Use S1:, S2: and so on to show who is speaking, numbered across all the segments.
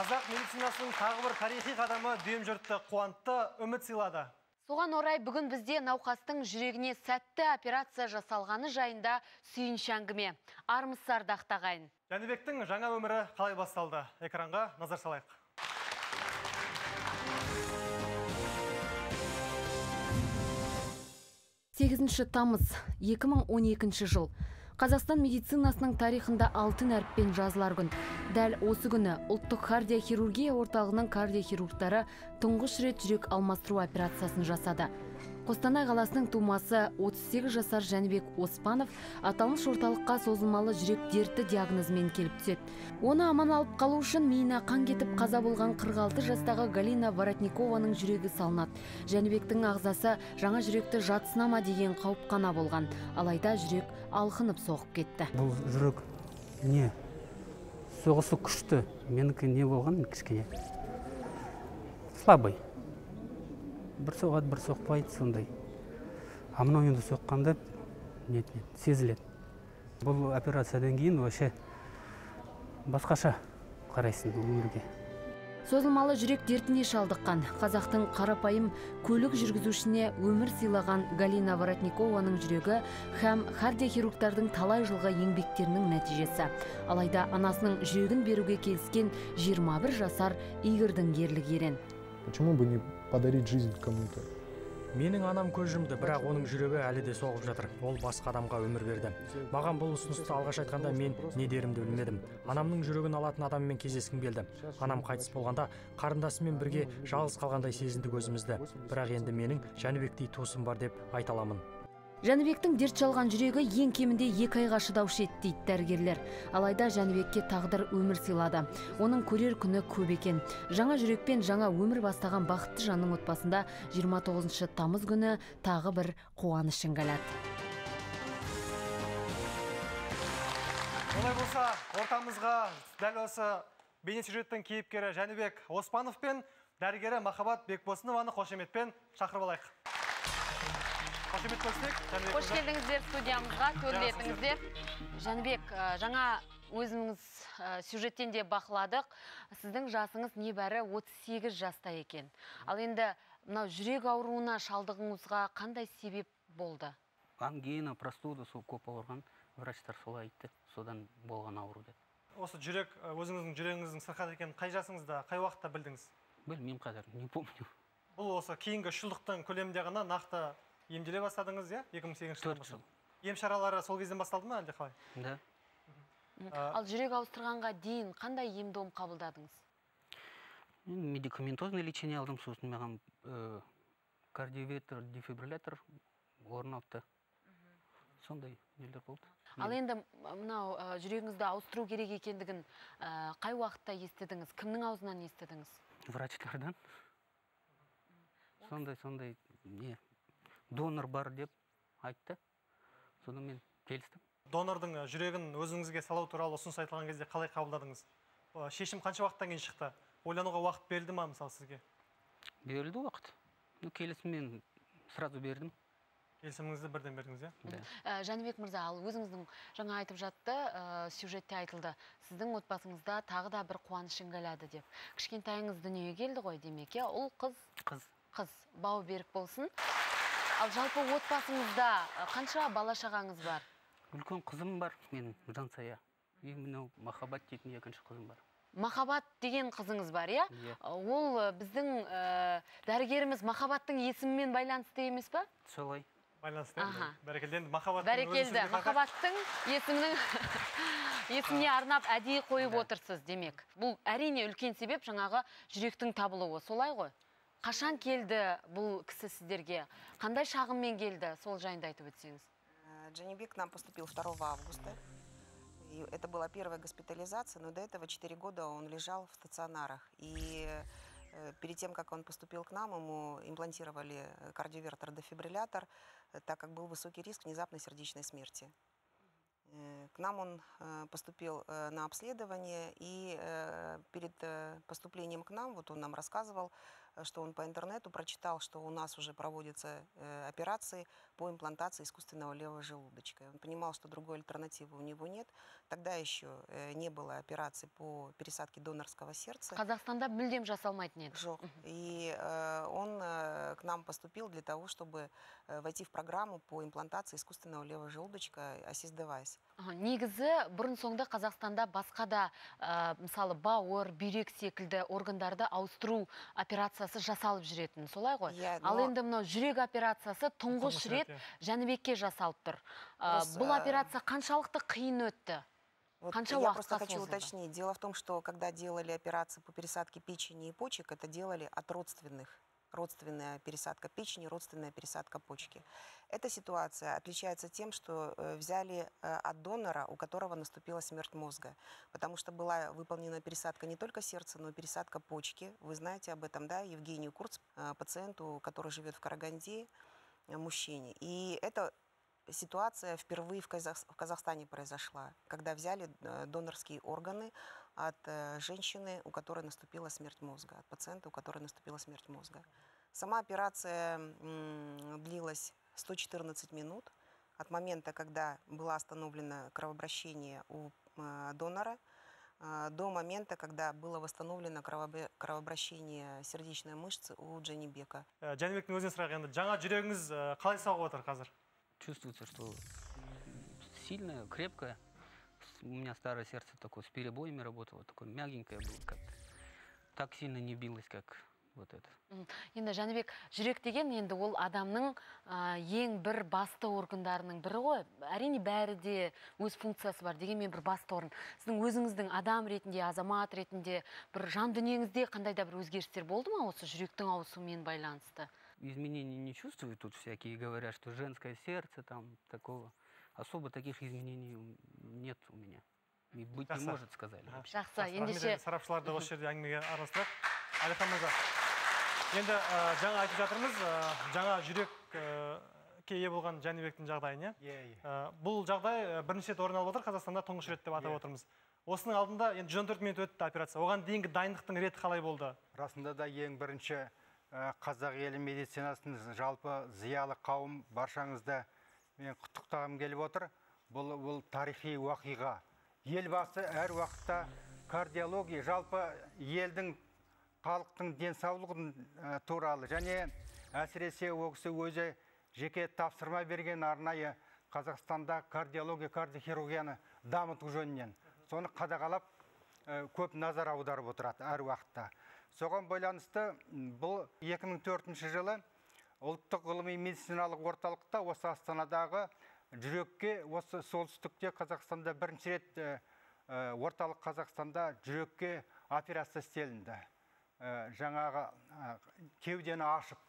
S1: Қазақ медицинасының тағы бір тарихи қадамы дүйім жұртты қуантты, үміт сыйлады.
S2: Соған орай бүгін бізде науқастың жүрегіне сәтті операция жасалғаны жайында сүйінші әңгіме. Армысыздар, ардақты ағайын.
S1: Жәнібектің жаңа өмірі қалай басталды? Экранға назар салайық.
S2: 8 тамыз 2012 жыл. Қазақстан медицинасының тарихында алтын әріппен жазылар күн. Дәл осы күні ұлттық кардиохирургия орталығының кардиохирургтары тұңғыш рет жүрек алмастыру операциясын жасады. Қостанай қаласының тумасы 38 жасар Жәнібек Оспанов аталмыш орталыққа созылмалы жүрек дерті диагнозымен келіп түседі. Оны аман алып қалу үшін миына қан кетіп қаза болған 46 жастағы Галина Воротникованың жүрегі салынады. Жәнібектің ағзасы жаңа жүректі жатсына ма деген қауіп қана болған. Алайда жүрек алқынып соғып кетті.
S3: Бұл жүрек не? Соғысы күшті. Менікі не болған кішкене? Слабый. Бір соғады, бір соқпайды, сондай. А мынау енді соққанда нет, сезіледі. Бұл операциядан кейін вообще басқаша қарайсың өмірге.
S2: Созылмалы жүрек дертіне шалдыққан қазақтың қарапайым көлік жүргізушісіне өмір сыйлаған Галина Воротникованың жүрегі һәм кардиохирургтардың талай жылғы еңбектерінің нәтижесі. Алайда анасының жүрегін беруге келіскен 21 жасар Игорьдің ерлігі ерен.
S4: Почему бы не подарить жизнь кому-то?
S5: Менің анам көз жұмды, бірақ оның жүрегі әлі де соғып жатыр. Ол басқа адамға өмір берді. Маған бұл ұсынысты алғаш айтқанда мен не дерімді білмедім. Анамның жүрегін алатын адаммен кездескім келді. Анам қайтыс болғанда қарындасыммен бірге жалғыз қалғандай сезіндік өзімізді. Бірақ енді менің Жәнібектей туысым бар деп айта аламын.
S2: Жәнібектің дерт шалған жүрегі ең кемінде 2 айға шыдаушы еді дейді дәрігерлер. Алайда Жәнібекке тағдыр өмір сыйлады. Оның көрер күні көп екен. Жаңа жүрекпен жаңа өмір бастаған бақытты жанның отбасында 29 тамыз күні тағы бір қуаныш іңгәлады.
S1: Олай болса, ортамызға дәл осы бейнесюжеттің кейіпкері Жәнібек Оспанов пен дәрігері Махаббат Бекбосынованы қошеметпен шақырып алайық.
S2: Қош келдіңіздер студиямызға, төрлетіңіздер. Жәнібек, жаңа өзіңіз сюжеттен де бақыладық. Сіздің жасыңыз небәрі 38 жаста екен. Ал енді мынау жүрек ауруына шалдығыңызға қандай себеп болды?
S3: Ангина, простуда, сол көп ауырған, врачтар солай айтты, содан болған ауру деді.
S1: Осы жүрек, өзіңіздің жүрегіңіздің сырқат екенін қай жасыңызда, қай уақытта білдіңіз?
S3: Білмеймін қазір, не помню.
S1: Бұл осы кейінгі 3 жылдықтың көлемінде ғана нақты емделе бастадыңыз, иә? 2008 жылдан бастап. Ем шаралары сол кезден басталды ма, әлде қалай?
S3: Да.
S2: Ал жүрек ауыстырғанға дейін қандай ем-дом қабылдадыңыз?
S3: Мен медикаментозное лечение алдым, сосын маған кардиовертер, дефибриллятор орнатты. Сондай нелер болды.
S2: Ал енді мынау жүрегіңізді ауыстыру керек екендігін қай уақытта естідіңіз? Кімнің аузынан естідіңіз?
S3: Врачтардан. Сондай не донор бар деп айтты. Содан мен келістім.
S1: Донордың жүрегін өзіңізге салу туралы ұсыныс айтылған кезде қалай қабылдадыңыз? Шешім қанша уақыттан кейін шықты? Ойлануға уақыт берілді ма мысалы сізге?
S3: Берілді уақыт. Ну, келісіммен сразу бердім.
S1: Келісіміңізді бірден бердіңіз, иә?
S2: Жәнібек мырза, ал өзіңіздің жаңа айтып жатты, сюжетте айтылды. Сіздің отбасыңызда тағы да бір қуаныш іңгәлады деп. Кішкентайыңыз дүниеге келді ғой, демек, иә? Ұл, қыз?
S3: Қыз.
S2: Қыз. Бауы берік болсын. Ал жалпы отбасыңызда қанша бала шағаңыз бар?
S3: Үлкен қызым бар, менің Жансая. И мынау Махаббат дейтін екінші қызым бар.
S2: Махаббат деген қызыңыз бар, иә? Ол біздің дәрігеріміз Махаббаттың есімімен байланысты емес па?
S3: Солай.
S1: Байланысты. Бәрекелді, енді Махаббаттың.
S2: Бәрекелді, Махаббаттың есімінің есіміне арнап әдейі қойып отырсыз, демек. Бұл әрине үлкен себеп жаңағы жүректің табылуы, солай ғой? Қашан келді бұл кісі сіздерге? Қандай шағыммен келді? Сол жайында айтып өтсеңіз.
S6: Джанибек к нам поступил 2 августа. И это была первая госпитализация, но до этого 4 года он лежал в стационарах. И перед тем, как он поступил к нам, ему имплантировали кардиовертер-дефибриллятор, так как был высокий риск внезапной сердечной смерти. К нам он поступил на обследование, и перед поступлением к нам, вот он нам рассказывал, что он по интернету прочитал, что у нас уже проводятся операции по имплантации искусственного левого желудочка. Он понимал, что другой альтернативы у него нет. Тогда еще не было операций по пересадке донорского сердца.
S2: Қазақстанда мүлдем жасалмайтын еді.
S6: Жоқ. И он к нам поступил для того, чтобы войти в программу по имплантации искусственного левого желудочка Assist Device.
S2: Негізі бұрын соңды Қазақстанда басқа да, мысалы, бауыр, бүйрек секілді органдарды ауыстыру операциясы жасалып жүретін, солай ғой?
S6: Иә,
S2: Ал
S6: но
S2: енді мынау жүрек операциясы тұңғыш
S1: Тұңғыш рет,
S2: рет Жәнібекке жасалып тұр.
S6: Просто,
S2: Бұл операция қаншалықты қиын өтті?
S6: Вот
S2: Қанша
S6: я просто
S2: уақытқа
S6: хочу
S2: созылды?
S6: Уточнить. Дело в том, что когда делали операции по пересадке печени и почек, это делали от родственных. Родственная пересадка печени, родственная пересадка почки. Эта ситуация отличается тем, что взяли от донора, у которого наступила смерть мозга. Потому что была выполнена пересадка не только сердца, но и пересадка почки. Вы знаете об этом, да, Евгению Курц, пациенту, который живет в Караганде, мужчине. И эта ситуация впервые в Казахстане произошла, когда взяли донорские органы от женщины, у которой наступила смерть мозга, от пациента, у которой наступила смерть мозга. Сама операция длилась 114 минут. От момента, когда было остановлено кровообращение у донора, до момента, когда было восстановлено кровообращение сердечной мышцы у Джанибека.
S1: Жәнібектің өзінен сұрайық енді, жаңа жүрегіңіз қалай соғып отыр қазір?
S3: Чувствуется, что сильное, крепкое. У меня старое сердце такое с перебоями работало, такое мягенькое было, как-то. Так сильно не билось, как вот это.
S2: Енді, Жәнібек, жүрек деген енді ол адамның ең бір басты органдарының бірі ғой. Әрине, бәрі де өз функциясы бар, дегенмен бір басты орын. Сіздің өзіңіздің адам ретінде, азамат ретінде бір жан дүниеңізде қандай да бір өзгерістер болды ма осы жүректің ауысуымен байланысты?
S3: Изменений не чувствую, тут всякие говорят, что женское сердце, там такого. Особо таких изменений нет у меня. И быть не
S1: Жақсы.
S3: Может, сказали. Вообще.
S2: Жақсы,
S1: Жақсы,
S2: ендеше
S1: рахмет. Сарапшыларды осы жерде әңгімеге араластырайық. Әлихан мырза, енді жаңа айтып жатырмыз, жаңа жүрекке ие болған Жәнібектің жағдайын, иә?
S7: Иә, иә.
S1: Бұл жағдай бірінші рет орын алып отыр, Қазақстанда тұңғыш рет деп атап
S7: Иә.
S1: Отырмыз. Осының алдында енді 114 минут өтті операция. Оған дейінгі дайындықтың реті қалай болды?
S7: Расында да, ең бірінші қазақ елі медицинасын, жалпы зиялы қауым, баршаңызды мен құттықтағым келіп отыр. Бұл тарихи уақиға. Елбасы әр уақытта кардиология, жалпы елдің, халықтың денсаулығын туралы және әсіресе ол кісі өзі жеке тапсырма берген арнайы Қазақстанда кардиология, кардиохирургияны дамыту жөнінен. Соны қадағалап, көп назар аударып отырады әр уақытта. Соған байланысты бұл 2004 жылы ұлттық ғылыми медициналық орталықта, осы Астанадағы жүрекке, осы солтүстікте, Қазақстанда бірінші рет орталық Қазақстанда жүрекке операция істелінді. Жаңағы кеудені ашып,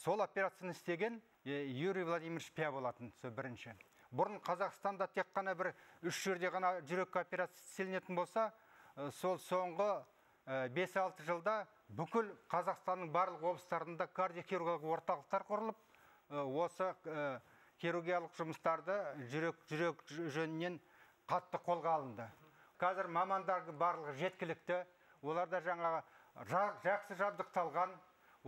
S7: сол операцияны істеген Юрий Владимирович Пя болатын, сол бірінші. Бұрын Қазақстанда тек қана бір үш жерде ғана жүрекке операция істелінетін болса, сол соңғы 5-6 жылда бүкіл Қазақстанның барлық облыстарында кардиохирургиялық орталықтар құрылып, осы хирургиялық жұмыстарды жүрек жөнінен қатты қолға алынды. Қазір мамандардың барлығы жеткілікті, оларда жаңағы жақсы жабдықталған,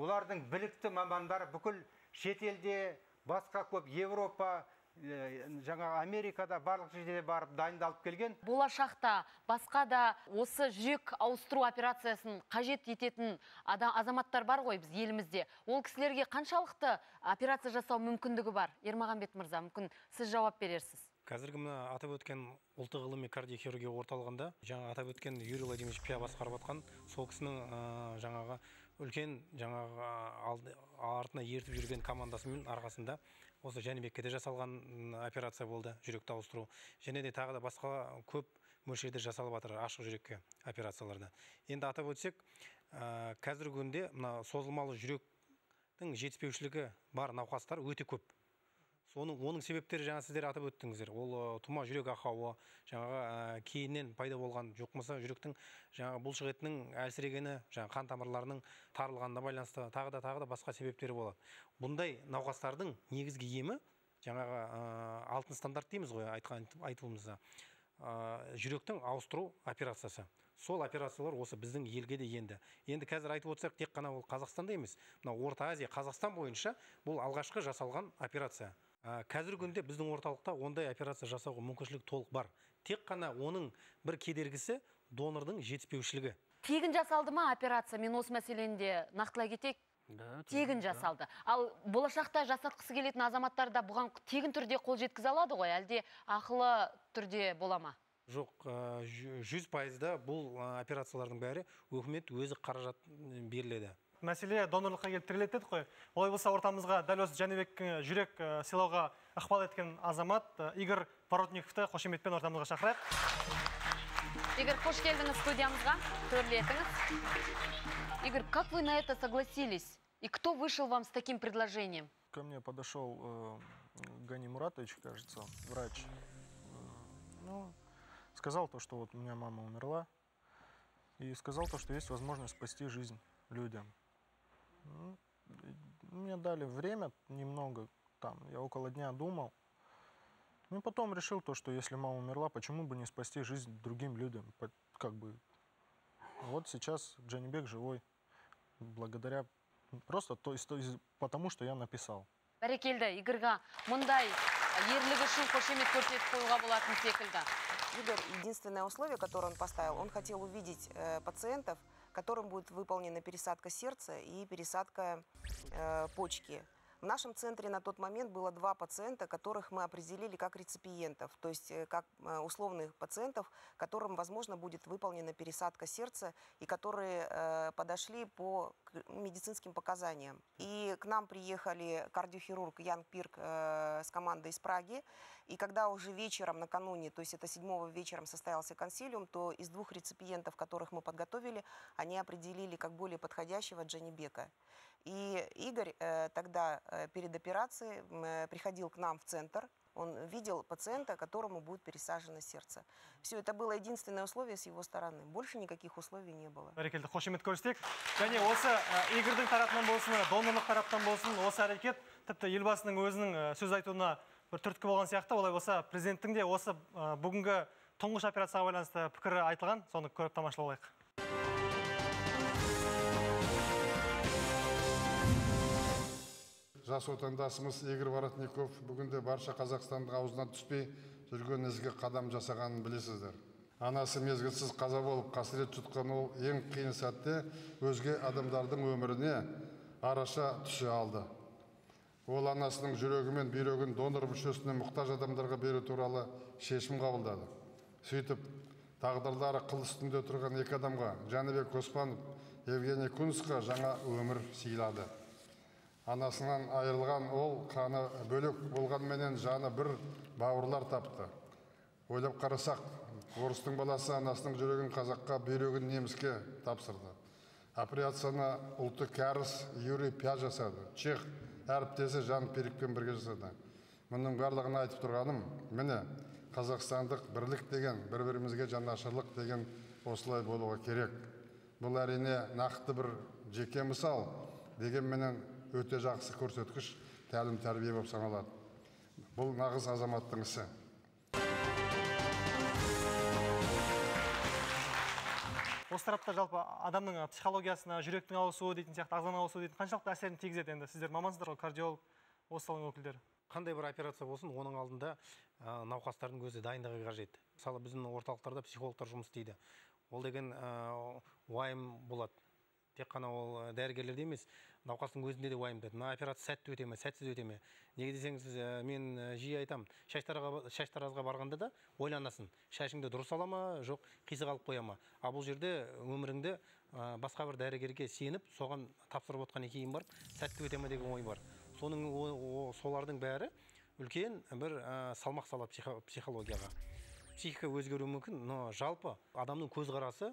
S7: олардың білікті мамандары бүкіл шетелде, басқа көп Европа, жаңа Америкада, барлық жерде барып дайындалып келген.
S2: Болашақта басқа да осы жүрек ауыстыру операциясын қажет ететін азаматтар бар ғой біз елімізде. Ол кісілерге қаншалықты операция жасау мүмкіндігі бар? Ермағанбет мырза, мүмкін сіз жауап берерсіз.
S8: Қазіргі мына атап өткен ұлттық ғылыми кардиохирургия орталығында жаңа атап өткен Юрий Владимирович Пя басқарып отқан сол кісінің жаңағы үлкен жаңағы артына ертіп жүрген командасымен арқасында осы Жәнібекке де жасалған операция болды, жүректі ауыстыру. Және де тағы да басқа көп мөлшерде жасалып жатыр ашық жүрекке операцияларда. Енді атап өтсек, қазіргі күнде мына созылмалы жүректің жетіспеушілігі бар науқастар өте көп. Оның себептері жаңа сіздер атап өттіңіздер. Ол тума жүрек ақауы, жаңағы кейіннен пайда болған, жоқ болмаса жүректің жаңағы бұлшық етінің әлсірегені, жаңағы қан тамырларының тарылғанына байланысты тағы да, тағы да басқа себептері болады. Бұндай науқастардың негізгі емі жаңағы алтын стандарт дейміз ғой, айтуымызда. Жүректің ауыстыру операциясы. Сол операциялар осы біздің елге де енді. Енді қазір айтып отырсақ, тек қана ол Қазақстанда емес, мына Орта Азия, Қазақстан бойынша бұл алғашқы жасалған операция. Қазіргі күнде біздің орталықта ондай операция жасауға мүмкіншілік толық бар. Тек қана оның бір кедергісі донордың жетіспеушілігі.
S2: Тегін жасалды ма операция? Мен осы мәселені де нақтылай кетейік. Тегін жасалды. Ал болашақта жасатқысы келетін азаматтар да бұған тегін түрде қол жеткізе алады ғой, әлде ақылы түрде бола ма?
S8: Жоқ, 100% бұл операциялардың бәрі өкімет өзі қаражат беріледі.
S1: Мәселе донорлыққа келіп тіреледі дедік қой. Олай болса ортамызға дәл осы Жәнібек жүрек сыйлауға ықпал еткен азамат Игорь Воротниковты қошеметпен ортамызға шақырайық.
S2: Игорь, қош келдіңіз студиямызға. Төрлетіңіз. Игорь, как вы на это согласились? И кто вышел вам с таким предложением?
S4: Ко мне подошел Гани Муратович, кажется, врач. Ну, сказал то, что вот у меня мама умерла. И сказал то, что есть возможность спасти жизнь людям. Мне дали время немного, там, я около дня думал. Ну и потом решил то, что если мама умерла, почему бы не спасти жизнь другим людям? Как бы, вот сейчас Джанибек живой, благодаря просто, то есть, потому, что я написал.
S2: Бәрекелді, Игорьға мұндай ерлігі үшін қошемет көрсетіп қоюға болатын секілді.
S6: Игорь, единственное условие, которое он поставил, он хотел увидеть пациентов, которым будет выполнена пересадка сердца и пересадка почки. В нашем центре на тот момент было 2 пациента, которых мы определили как реципиентов, то есть как условных пациентов, которым, возможно, будет выполнена пересадка сердца и которые подошли по медицинским показаниям. И к нам приехали кардиохирург Ян Пирк с командой из Праги. И когда уже вечером накануне, то есть это 7 вечером состоялся консилиум, то из 2 реципиентов, которых мы подготовили, они определили как более подходящего Джанибека. И Игорь тогда перед операцией приходил к нам в центр, он видел пациента, которому будет пересажено сердце. Все, это было единственное условие с его стороны. Больше никаких условий не было.
S1: Бәрекелді, қошемет көрсетейік. Және осы Игорьдің тарапынан болсын, донорлық тараптан болсын, осы әрекет тіпті Елбасының өзінің сөз айтуына бір түрткі болған сияқты. Олай болса, президенттің де осы бүгінгі тұңғыш операцияға байланысты пікірі айтылған, соны көріп тамашалайық.
S9: Жас отандасымыз Игорь Воротников бүгінде барша қазақстандық аузынан түспей жүрген ізгі қадам жасағанын білесіздер. Анасы мезгілсіз қаза болып қасірет жұтқан ол ең қиын сәтте өзге адамдардың өміріне араша түсе алды. Ол анасының жүрегі мен бүйрегін донор мүшесіне мұқтаж адамдарға беру туралы шешім қабылдады. Сөйтіп, тағдырлары қыл үстінде тұрған екі адамға, Жәнібек Оспанов, Евгений Кунцқа жаңа өмір сыйлады. Анасынан айырылған ол қаны бөлек болғанменен жаны бір бауырлар тапты. Ойлап қарасақ, орыстың баласы анасының жүрегін қазаққа, бүйрегін неміске тапсырды. Операцияны ұлты кәріс Юрий Пя жасады. Чех әріптесі Жан Перикпен бірге жасады. Мұның барлығын айтып тұрғаным, міне, қазақстандық бірлік деген, бір-бірімізге жанашырлық деген осылай болуға керек. Бұл әрине нақты бір жеке мысал, дегенменен өте жақсы көрсеткіш тәлім тәрбие болып саналады. Бұл нағыз азаматтың ісі.
S1: Осы тарапта жалпы адамның психологиясына, жүректің ауысуы дейтін сияқты, ағзаның ауысуы дейтін қаншалықты әсерін тигізеді енді? Сіздер мамансыздар ғой, кардиолог, осы саланың өкілдері.
S8: Қандай бір операция болсын, оның алдында науқастардың өзі дайындығы қажет. Мысалы, біздің орталықтарда психологтар жұмыс істейді. Ол деген уайым болады. Тек қана ол дәрігерлерде емес, науқастың өзінде де уайымдайды. Мына операция сәтті өте ме, сәтсіз өте ме? Неге десеңіз, мен жиі айтамын, шаштаразға барғанда да ойланасың. Шашыңды дұрыс ала ма, жоқ қисық алып қоя ма? А бұл жерде өміріңді басқа бір дәрігерге сеніп, соған тапсырып отқаннан кейін барып, сәтті өте ме деген ой бар. Солардың бәрі үлкен бір салмақ салады психологияға. Психика өзгеруі мүмкін, но жалпы адамның көзқарасы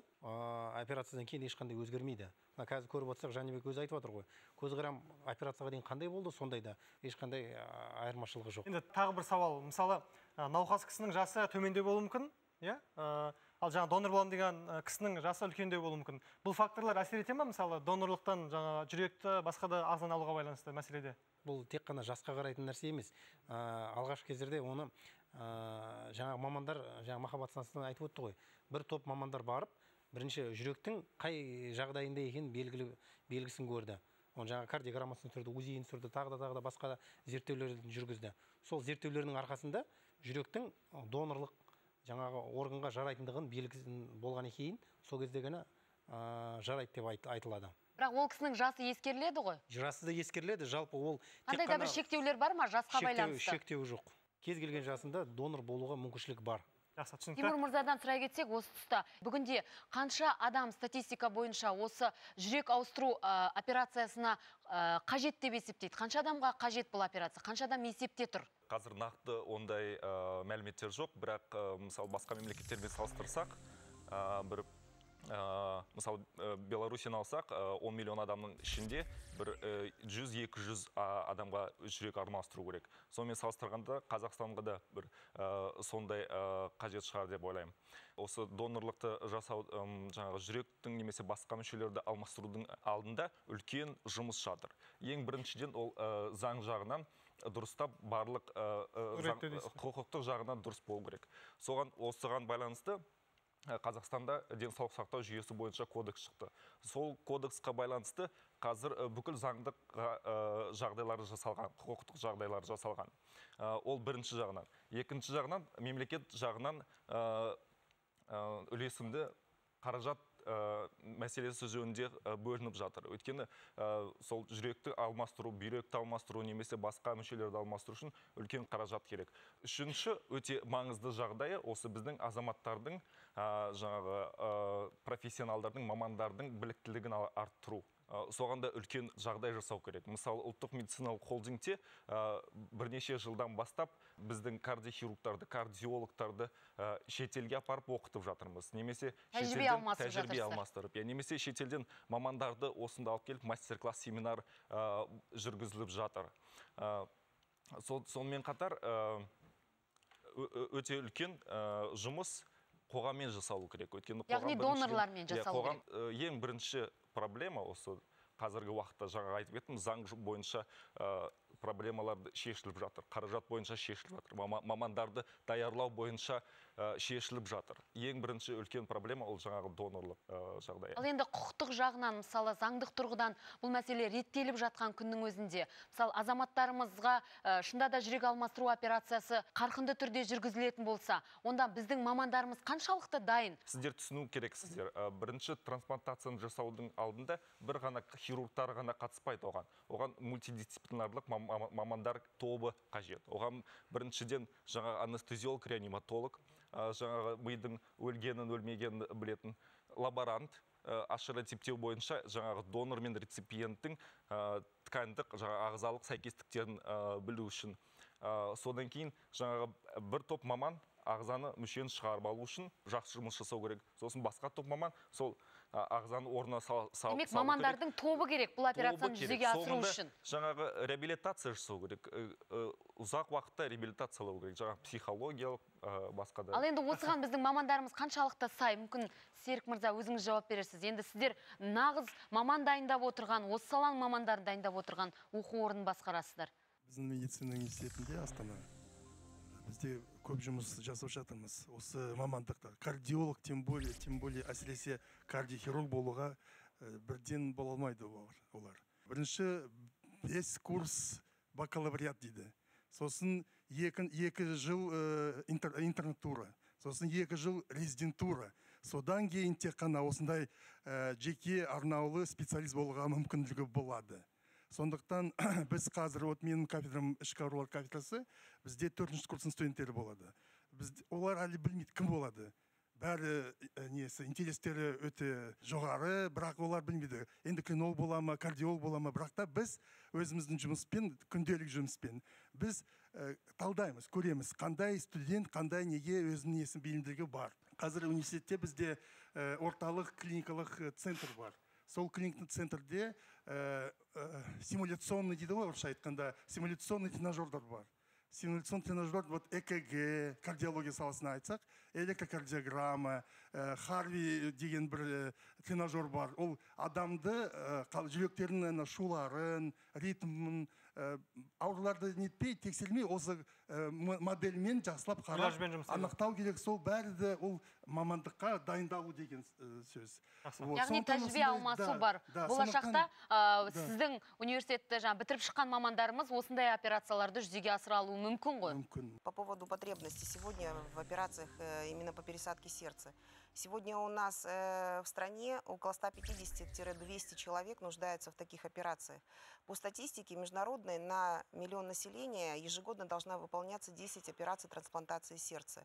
S8: операциядан кейін ешқандай өзгермейді. Қазір көріп отырсақ, Жәнібек өзі айтып отыр ғой. Көзқарам операцияға дейін қандай болды, сондай да ешқандай айырмашылығы жоқ.
S1: Енді тағы бір сауал, мысалы, науқас кісінің жасы төмендеу болуы мүмкін, иә? Ал жаңа донор боламын деген кісінің жасы үлкендеу болуы мүмкін. Бұл факторлар әсер ете ме, мысалы, донорлықтан жаңа жүректі, басқа да ағзаны алуға байланысты мәселеде?
S8: Бұл тек қана жасқа қарайтын нәрсе емес. Алғашқы кездерде оны жаңа мамандар, жаңа Махаббат станциясынан айтып өтті ғой. Бір топ мамандар барып, Бірінші жүректің қай жағдайында екенін белгісін көрді. Оның жаңа кардиограммасын түсірді, УЗИ-ін түсірді, тағы да басқа да зерттеулерін жүргізді. Сол зерттеулердің арқасында жүректің донорлық жаңағы органға жарайтындығын белгісін болғаннан кейін сол кезде ғана жарайды деп айтылады.
S2: Бірақ ол кісінің жасы ескеріледі ғой?
S8: Жасы да ескеріледі, жалпы ол
S2: қандай да бір шектеулер бар ма жасқа байланысты?
S8: Шектеуі жоқ. Кез келген жасында донор болуға мүмкіншілік бар.
S2: Тимур мырзадан сұрай кетсек, осы тұста бүгінде қанша адам статистика бойынша осы жүрек ауыстыру операциясына қажет деп есептейді? Қанша адамға қажет бұл операция? Қанша адам есепте тұр?
S10: Қазір нақты ондай мәліметтер жоқ, бірақ мысалы басқа мемлекеттермен салыстырсақ, бір мысалы Беларусияны алсақ, 10 миллион адамның ішінде бір 100-200 адамға жүрек алмастыру керек. Сонымен салыстырғанда Қазақстанға да бір сондай қажет шығар деп ойлаймын. Осы донорлықты жасау, жаңағы жүректің немесе басқа мүшелерді алмастырудың алдында үлкен жұмыс жатыр. Ең біріншіден ол заң жағынан дұрыстап барлық құқықтық жағынан дұрыс болу керек. Соған осыған байланысты Қазақстанда денсаулық сақтау жүйесі бойынша кодекс шықты. Сол кодексқа байланысты қазір бүкіл заңдық жағдайлары жасалған, құқықтық жағдайлары жасалған. Ол бірінші жағынан. Екінші жағынан, мемлекет жағынан үлесімді қаражат мәселесі жөнінде бөлініп жатыр. Өйткені сол жүректі алмастыру, бүйректі алмастыру немесе басқа мүшелерді алмастыру үшін үлкен қаражат керек. Үшінші өте маңызды жағдайы осы біздің азаматтардың, жаңағы профессионалдардың, мамандардың біліктілігін арттыру. Соған да үлкен жағдай жасау керек. Мысалы, ұлттық медициналық холдингте бірнеше жылдан бастап біздің кардиохирургтарды, кардиологтарды шетелге апарып оқытып жатырмыз. Немесе
S2: тәжірибе
S10: алмастырып, немесе шетелден мамандарды осында алып келіп мастер-класс, семинар жүргізіліп жатыр. Сонымен қатар өте үлкен жұмыс қоғаммен жасалу керек. Өйткені
S2: яғни донорлармен жасалу керек.
S10: Ең бірінші проблема осы қазіргі уақытта жаңа айтып кеттім, заң бойынша проблемалар шешіліп жатыр, қаражат бойынша шешіліп жатыр, мамандарды даярлау бойынша шешіліп жатыр. Ең бірінші үлкен проблема ол жаңағы донорлық жағдайы.
S2: Ал енді құқықтық жағынан, мысалы, заңдық тұрғыдан бұл мәселе реттеліп жатқан күннің өзінде, мысалы, азаматтарымызға шында да жүрек алмастыру операциясы қарқынды түрде жүргізілетін болса, онда біздің мамандарымыз қаншалықты дайын?
S10: Сіздер түсіну керексіздер. Бірінші трансплантацияны жасаудың алдында бір ғана хирургтар ғана қатыспайды оған. Оған мультидисциплинарлық мамандар тобы қажет. Оған біріншіден жаңағы анестезиолог, реаниматолог, жаңағы мидың өлгенін, өлмегенін білетін лаборант, ашара типтеу бойынша жаңағы донор мен реципиенттің ткандық, жаңағы ағзалық сәйкестіктерін білу үшін. Содан кейін жаңағы бір топ маман ағзаны, мүшені шығарып алу үшін жақсы жұмыс жасау керек. Сосын басқа топ маман сол ағзаны орнына салу керек.
S2: Демек, мамандардың тобы керек бұл операцияны жүзеге асыру үшін.
S10: Жаңағы реабилитация жасау керек. Ұзақ уақытта реабилитациялау керек. Жаңағы психологиялық, басқа да.
S2: Ал енді осыған біздің мамандарымыз қаншалықты сай? Мүмкін Серік мырза өзіңіз жауап берерсіз. Енді сіздер нағыз маман дайындап отырған, осы саланың мамандарын дайындап отырған оқу орнын басқарасыздар.
S11: Біздің медицина университетінде Астана бізде көп жұмыс жасап жатырмыз осы мамандықта. Кардиолог тем более әсіресе кардиохирург болуға бірден бола алмайды олар. Бірінші 5 курс бакалавриат дейді. Сосын 2 жыл интернатура, сосын 2 жыл резидентура. Содан кейін тек қана осындай жеке арнаулы специалист болуға мүмкіндігі болады. Сондықтан біз қазір, вот менің кафедрам ішкі аурулар кафедрасы, бізде 4-ші курстың студенттері болады. Олар әлі білмейді кім болады. Бәрі несі, интерестері өте жоғары, бірақ олар білмейді. Эндокринолог бола ма, кардиолог бола ма, бірақ та біз өзіміздің жұмыспен, күнделік жұмыспен, біз талдаймыз, көреміз, қандай студент, қандай неге өзінің несін бейімділігі бар. Қазір университетте бізде орталық клиникалық центр бар. Сол клиникалық центрде симуляционный дейді ғой, орысша айтқанда, симуляционный тренажерлар бар. Симуляционный тренажер, вот ЭКГ, кардиология саласына айтсақ, электрокардиограмма, Харви деген бір тренажер бар. Ол адамды жүректерінің шуларын, ритмін, ауруларды нетпей, тексермей, осы модельмен жақсылап қарап, анықтау керек. Сол бәрі де ол мамандыққа дайындалу деген сөз.
S2: Яғни тәжірибе алмасу бар. Болашақта сіздің университетті бітіріп шыққан мамандарымыз осындай операцияларды жүзеге асыра алуы мүмкін ғой?
S11: Мүмкін.
S6: По поводу потребностей сегодня в операциях именно по пересадке сердца. Сегодня у нас в стране около 150-200 человек нуждаются в таких операциях. По статистике международной на миллион населения ежегодно должна выполняться 10 операций трансплантации сердца.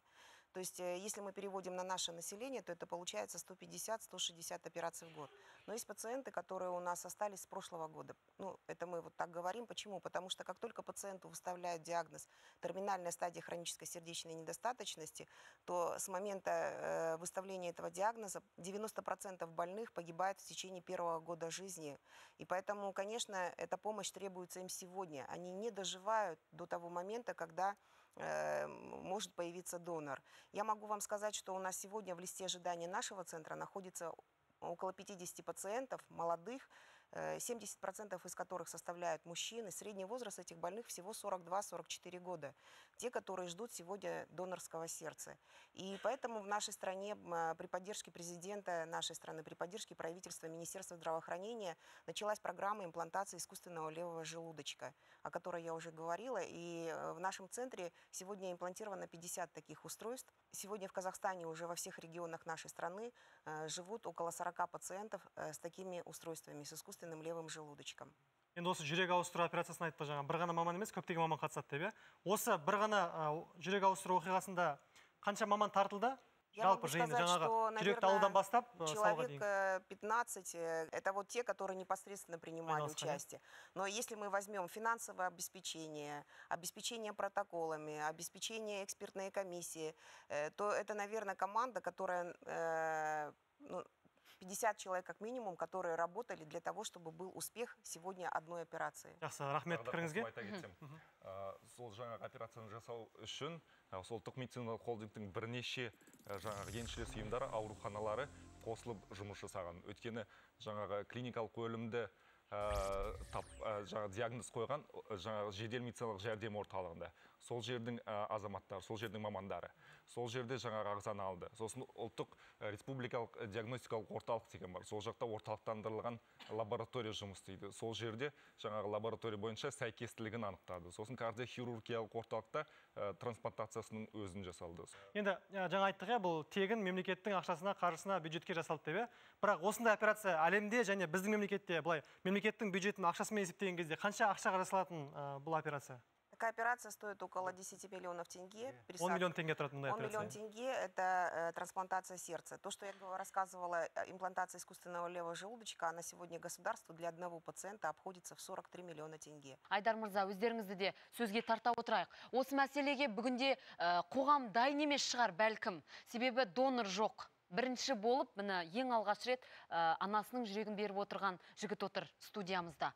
S6: То есть, если мы переводим на наше население, то это получается 150-160 операций в год. Но есть пациенты, которые у нас остались с прошлого года. Ну, это мы вот так говорим. Почему? Потому что как только пациенту выставляют диагноз терминальная стадия хронической сердечной недостаточности, то с момента выставления этого диагноза 90% больных погибает в течение первого года жизни. И поэтому, конечно, эта помощь требуется им сегодня. Они не доживают до того момента, когда может появиться донор. Я могу вам сказать, что у нас сегодня в листе ожидания нашего центра находится около 50 пациентов, молодых, 70% из которых составляют мужчины. Средний возраст этих больных всего 42-44 года. Те, которые ждут сегодня донорского сердца. И поэтому в нашей стране при поддержке президента нашей страны, при поддержке правительства, Министерства здравоохранения началась программа имплантации искусственного левого желудочка, о которой я уже говорила. И в нашем центре сегодня имплантировано 50 таких устройств. Сегодня в Казахстане уже во всех регионах нашей страны живут около 40 пациентов с такими устройствами, с искусственным левым желудочком.
S1: Енді осы жүрек ауыстыру операциясын айтты жаңа, бір ғана маман емес, көптеген маман қатысады деп, иә? Осы бір ғана жүрек ауыстыру оқиғасында қанша маман тартылды?
S6: Я могу сказать, что, наверное, человек 15, это вот те, которые непосредственно принимали участие. Но если мы возьмем финансовое обеспечение, обеспечение протоколами, обеспечение экспертной комиссии, то это, наверное, команда, которая... 50 человек как минимум, которые работали для того, чтобы был успех сегодня одной операции.
S1: Жақсы, рахмет пікіріңізге.
S10: Сол жаңағы операцияны жасау үшін сол ұлттық медициналық холдингтің бірнеше жаңағы еншілес ұйымдары, ауруханалары қосылып жұмыс жасаған. Өйткені жаңағы клиникалық өлімді жаңағы диагноз қойған жаңағы жедел медициналық жәрдем орталығында. Сол жердің азаматтары, сол жердің мамандары, сол жерде жаңағы ағзаны алды. Сосын ұлттық республикалық диагностикалық орталық деген бар. Сол жақта орталықтандырылған лаборатория жұмыс істейді. Сол жерде жаңағы лаборатория бойынша сәйкестілігін анықтады. Сосын кардиохирургиялық орталықта трансплантациясының өзін жасалды.
S1: Енді жаңа айттық, бұл тегін мемлекеттің ақшасына, қаржысына, бюджетке жасалды деп, Бірақ осындай операция әлемде және біздің мемлекетте былай мемлекеттің бюджетін ақшасымен есептеген кезде қанша ақшаға жасалатын бұл операция?
S6: Такая операция стоит около 10 миллионов тенге.
S1: 10 миллион тенге тұратын мұндай операция.
S6: 10 миллион тенге – это трансплантация сердца. То, что я рассказывала, имплантация искусственного левого желудочка, она сегодня государству для одного пациента обходится в 43 миллиона тенге.
S2: Айдар мырза, өздеріңізді де сөзге тарта отырайық. Осы мәселеге бүгінде қоғам дайын емес шығар бәлкім. Себебі донор жоқ. Бірінші болып, міне ең алғаш рет анасының жүрегін беріп отырған жігіт отыр студиямызда.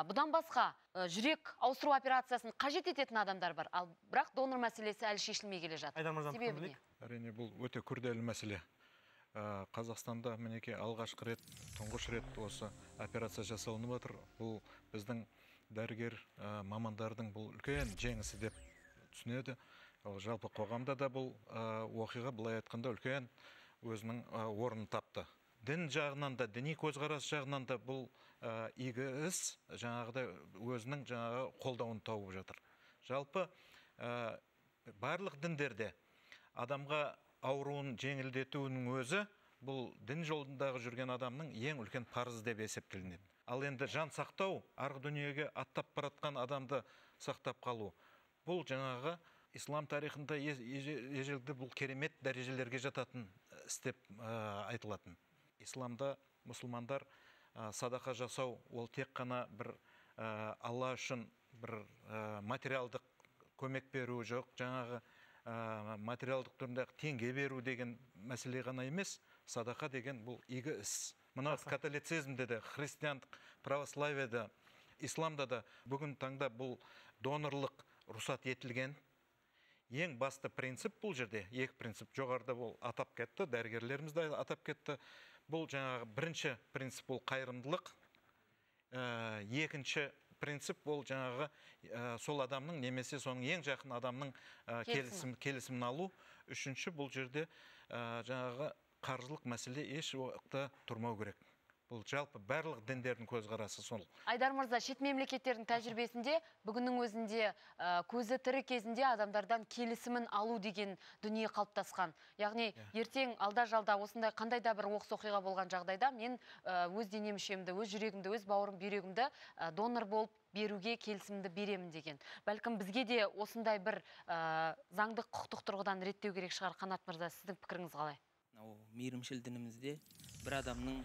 S2: Бұдан басқа жүрек ауыстыру операциясын қажет ететін адамдар бар, ал бірақ донор мәселесі әлі шешілмей келе жатыр. Себебі не?
S12: Әрине, бұл өте күрделі мәселе. Қазақстанда мінекей алғашқы рет, тұңғыш рет осы операция жасалынып отыр. Бұл біздің дәрігер мамандардың бұл үлкен жеңісі деп түсінеді. Ал жалпы қоғамда да бұл оқиға былай айтқанда үлкен өзінің орнын тапты. Дін жағынан да, діни көзқарас жағынан да бұл игі іс жаңағыдай өзінің жаңағы қолдауын тауып жатыр. Жалпы барлық діндерде адамға ауруын жеңілдетуінің өзі бұл дін жолындағы жүрген адамның ең үлкен парызы деп есептелінеді. Ал енді жан сақтау, арғы дүниеге аттап баратқан адамды сақтап қалу, бұл жаңағы ислам тарихында ежелгі бұл керемет дәрежелерге жататын істеп айтылатын. Исламда мұсылмандар садақа жасау ол тек қана бір Алла үшін бір материалдық көмек беру жоқ, жаңағы материалдық түрінде теңге беру деген мәселе ғана емес, садақа деген бұл игі іс. Мына католицизмде де, христиандық, православияда, исламда да бүгін таңда бұл донорлық рұқсат етілген. Ең басты принцип бұл жерде, екі принцип жоғарыда бұл атап кетті, дәрігерлеріміз де атап кетті. Бұл жаңағы бірінші принцип ол қайырымдылық, екінші принцип ол жаңағы сол адамның немесе соның ең жақын адамның келісімін алу. Үшінші бұл жерде жаңағы қаржылық мәселе еш уақытта тұрмау керек. Бұл жалпы барлық діндердің көзқарасы сол.
S2: Айдар мырза, шет мемлекеттердің тәжірибесінде бүгіннің өзінде көзі тірі кезінде адамдардан келісімін алу деген дүние қалыптасқан. Яғни ертең алда-жалда осындай қандай да бір оқыс оқиға болған жағдайда мен өз дене мүшемді, өз жүрегімді, өз бауырым, бүйрегімді донор болып беруге келісімді беремін деген. Бәлкім бізге де осындай бір заңдық құқықтық тұрғыдан реттеу керек шығар. Қанат мырза, сіздің пікіріңіз қалай?
S13: Мейірімшіл дінімізде бір адамның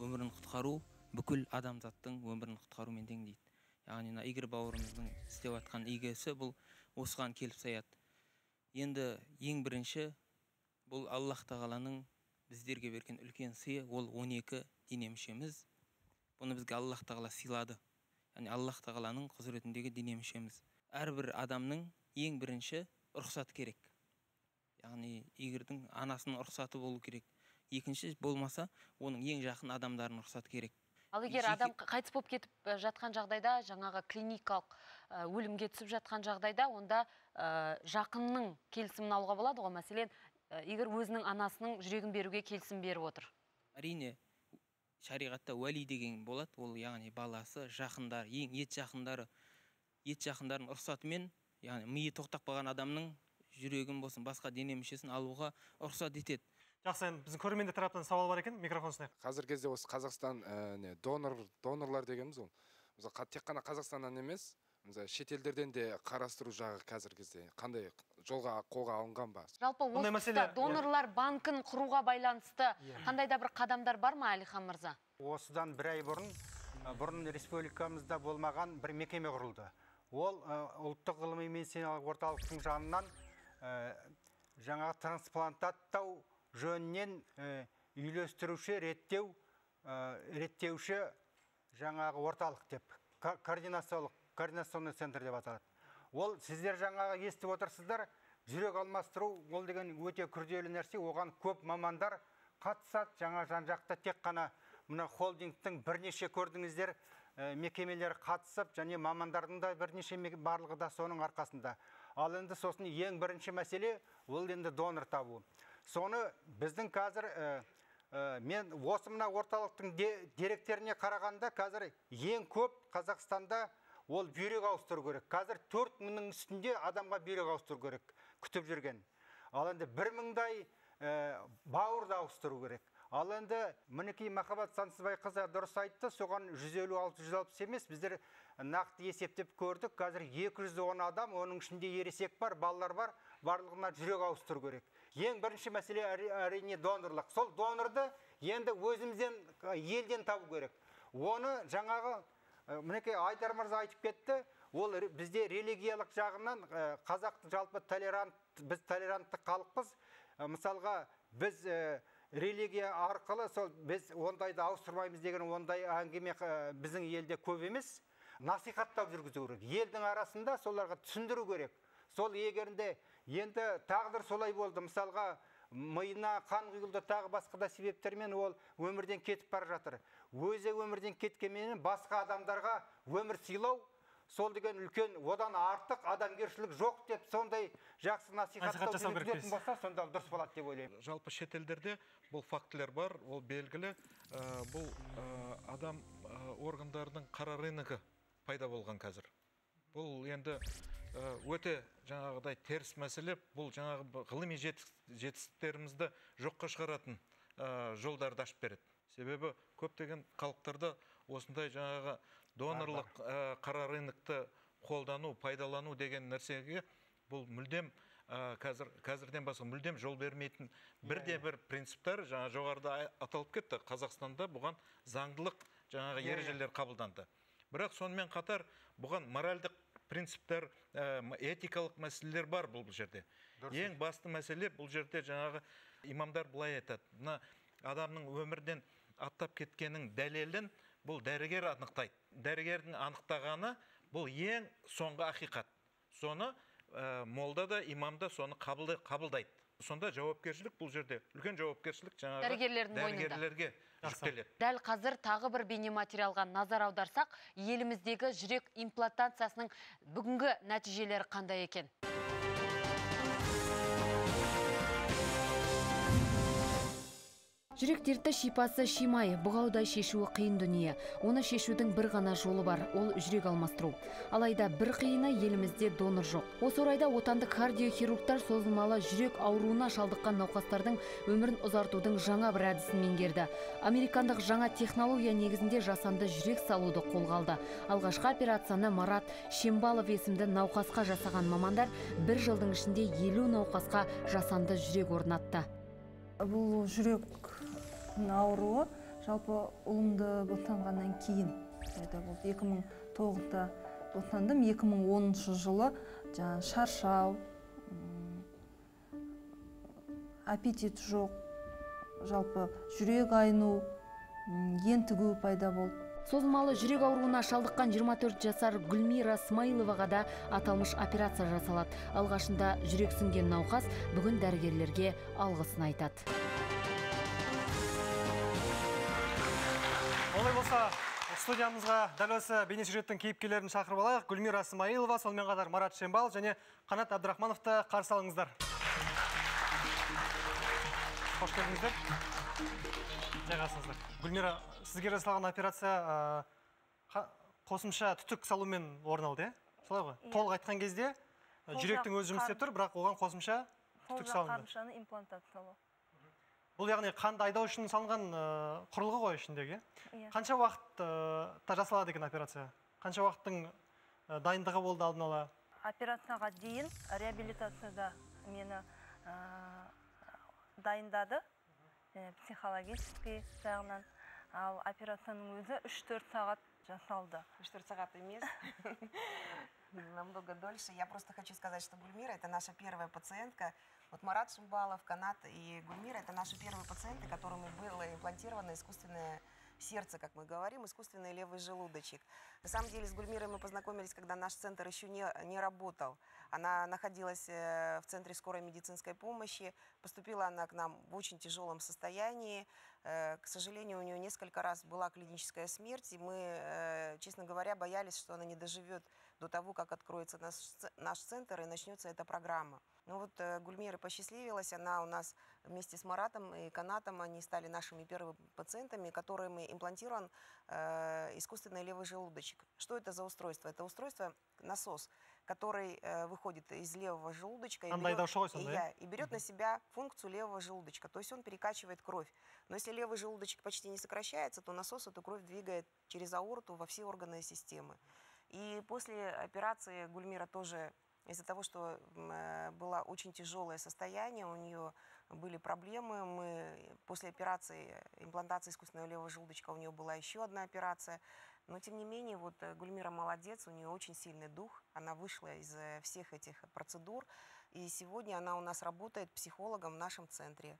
S13: өмірін құтқару бүкіл адамзаттың өмірін құтқарумен тең дейді. Яғни мына Игорь бауырымыздың істеп жатқан игі ісі бұл осыған келіп саяды. Енді ең бірінші бұл Аллах тағаланың біздерге берген үлкен сыйы, ол 12 дене мүшеміз. Бұны бізге Аллах тағала сыйлады. Яғни Аллах тағаланың құзыретіндегі дене мүшеміз. Әрбір адамның ең бірінші рұқсаты керек. Яғни Игорьдің анасының рұқсаты болу керек. Екінші болмаса, оның ең жақын адамдарының рұқсаты керек.
S2: Ал егер адам қайтыс болып кетіп жатқан жағдайда, жаңағы клиникалық өлімге түсіп жатқан жағдайда, онда жақынның келісімін алуға болады ғой. Мәселен, Игорь өзінің анасының жүрегін беруге келісім беріп отыр.
S13: Әрине, шариғатта уәли деген болады, ол яғни баласы, жақындары, ең ет жақындары, ет жақындарының рұқсатымен, яғни миы тоқтап қалған адамның жүрегін болсын, басқа дене мүшесін алуға рұқсат етеді.
S1: Жақсы, енді біздің көрермендер тарапынан сауал бар екен, микрофон ұсынайық.
S14: Қазіргі кезде осы Қазақстан донорлар дегеніміз ол. Мысалы, тек қана Қазақстаннан емес, мысалы, шетелдерден де қарастыру жағы қазіргі кезде қандай жолға қолға алынған ба?
S2: Жалпы осы тұста донорлар банкін құруға байланысты қандай да бір қадамдар бар ма, Әлихан мырза?
S7: Осыдан бір ай бұрын республикамызда болмаған бір мекеме құрылды. Ол ұлттық ғылыми медициналық орталықтың жанынан жаңағы трансплантаттау жөнінен үйлестіруші, реттеуші жаңағы орталық деп, координационный центр деп аталады. Ол сіздер жаңағы естіп отырсыздар, жүрек алмастыру ол деген өте күрделі нәрсе, оған көп мамандар қатысады. Жаңа жан-жақта тек қана мына холдингтің бірнеше көрдіңіздер мекемелері қатысып, және мамандардың да бірнеше барлығы да соның арқасында. Ал енді сосын ең бірінші мәселе ол енді донор табу. Соны біздің қазір, мен осы мына орталықтың деректеріне қарағанда қазір ең көп Қазақстанда ол бүйрек ауыстыру керек. Қазір 4000-ның үстінде адамға бүйрек ауыстыру керек, күтіп жүрген. Ал енді 1000-дай бауырды ауыстыру керек. Ал енді мінекей Махаббат Сансызбайқызы дұрыс айтты, соған 156-160 емес, біздер нақты есептеп көрдік. Қазір 210 адам, оның ішінде ересек бар, балалар бар, барлығына жүрек ауыстыру керек. Ең бірінші мәселе әрине донорлық. Сол донорды енді өзімізден, елден табу керек. Оны жаңағы мінекей Айдар мырза айтып кетті, ол бізде религиялық жағынан қазақтың жалпы толерант, біз толерантты халықпыз. Мысалға біз религия арқылы сол біз ондайды ауыстырмаймыз деген ондай әңгіме біздің елде көп емес. Насихаттап жүргізу керек. Елдің арасында соларға түсіндіру керек. Сол егерінде енді тағдыр солай болды. Мысалға миына қан құйылды, тағы басқа да себептермен ол өмірден кетіп бара жатыр. Өзі өмірден кеткенменен басқа адамдарға өмір сыйлау, сол деген үлкен, одан артық адамгершілік жоқ деп сондай жақсы насихаттау жүргізетін болса, сонда дұрыс болады деп ойлаймын.
S12: Жалпы шетелдерде бұл фактілер бар, ол белгілі. Бұл адам органдарының қара рыногы пайда болған қазір. Бұл енді өте жаңағыдай теріс мәселе, бұл жаңағы ғылыми жетістіктерімізді жоққа шығаратын жолдарды ашып береді. Себебі көптеген халықтарда осындай жаңағы донорлық қара рынокты қолдану, пайдалану деген нәрсеге бұл мүлдем қазірден басқа мүлдем жол бермейтін бірде бір принциптер жаңа жоғарыда аталып кетті. Қазақстанда бұған заңдылық жаңағы ережелер қабылданды. Бірақ сонымен қатар бұған моральдық принциптер, этикалық мәселелер бар бұл жерде. Ең басты мәселе бұл жерде жаңағы имамдар былай айтады. Мына адамның өмірден аттап кеткенінің дәлелін бұл дәрігер анықтайды. Дәрігердің анықтағаны бұл ең соңғы ақиқат. Соны молда да, имам да соны қабылдайды. Сонда жауапкершілік бұл жерде үлкен жауапкершілік жаңағы дәрігерлерге жүктеледі.
S2: Дәл қазір тағы бір бейнематериалға назар аударсақ, еліміздегі жүрек имплантациясының бүгінгі нәтижелері қандай екен? Жүрек дерті шипасы шимай, бұғаудай шешуі қиын дүние. Оны шешудің бір ғана жолы бар, ол жүрек алмастыру. Алайда бір қиыны елімізде донор жоқ. Осы орайда отандық кардиохирургтар созылмалы жүрек ауруына шалдыққан науқастардың өмірін ұзартудың жаңа бір әдісін меңгерді. Американдық жаңа технология негізінде жасанды жүрек салуды қолға алды. Алғашқы операцияны Марат Шембалов есімді науқасқа жасаған мамандар бір жылдың ішінде 50 науқасқа жасанды жүрек орнатты.
S15: Бұл жүрек ауруы жалпы ұлымды босанғаннан кейін пайда болды. 2009-да босандым, 2010 жылы жаңа шаршау, аппетит жоқ, жалпы жүрек айну, ентігу пайда болды.
S2: Созылмалы жүрек ауруына шалдыққан 24 жасар Гүлмира Смаиловаға да аталмыш операция жасалады. Алғашында жүрексінген науқас бүгін дәрігерлерге алғысын айтады.
S1: Олай болса, студиямызға дәл осы бейнесюжеттің кейіпкерлерін шақырып алайық. Гүлмира Смаилова, сонымен қатар Марат Шембал және Қанат Абдрахмановты қарсы алыңыздар. Қош келдіңіздер. Жайғасыңыздар. Гүлмира, сізге жасалған операция қосымша түтік салумен орын алды, е? Солай ғой? Толық айтқан кезде жүректің өзі жұмыс істеп тұр, бірақ оған қосымша түтік салынды.
S15: Қаншаны имплантациялау.
S1: Бұл яғни қанды айдау үшін салынған құрылғы ғой ішіндегі. Қанша уақытта жасалады екен операция? Қанша уақыттың дайындығы болды алдын ала?
S15: Операцияға дейін реабилитацияда мені дайындады, психологический жағынан. Ал операцияның өзі 3-4 сағат жасалды.
S6: 3-4 сағат емес, намного дольше. Я просто хочу сказать, что Гульмира – это наша первая пациентка. Вот Марат Шимбалов, Канат и Гульмира – это наши первые пациенты, которым было имплантировано искусственное сердце, как мы говорим, искусственный левый желудочек. На самом деле с Гульмирой мы познакомились, когда наш центр еще не работал. Она находилась в центре скорой медицинской помощи. Поступила она к нам в очень тяжелом состоянии. К сожалению, у нее несколько раз была клиническая смерть, и мы, честно говоря, боялись, что она не доживет до того, как откроется наш центр и начнется эта программа. Ну вот Гульмира посчастливилась, она у нас вместе с Маратом и Канатом, они стали нашими первыми пациентами, которым имплантирован искусственный левый желудочек. Что это за устройство? Это устройство насос, который выходит из левого желудочка и берет на себя функцию левого желудочка. То есть он перекачивает кровь. Но если левый желудочек почти не сокращается, то насос эту кровь двигает через аорту во все органы системы. И после операции Гульмира тоже, из-за того, что было очень тяжелое состояние, у нее были проблемы. Мы после операции, имплантации искусственного левого желудочка, у нее была еще одна операция. Но, тем не менее, вот Гульмира молодец, у нее очень сильный дух. Она вышла из всех этих процедур. И сегодня она у нас работает психологом в нашем центре.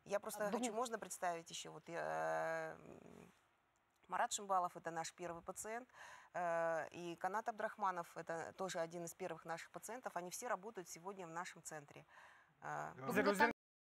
S6: Я просто хочу, можно представить еще, вот Марат Шимбалов – это наш первый пациент, и Канат Абдрахманов – это тоже один из первых наших пациентов. Они все работают сегодня в нашем центре.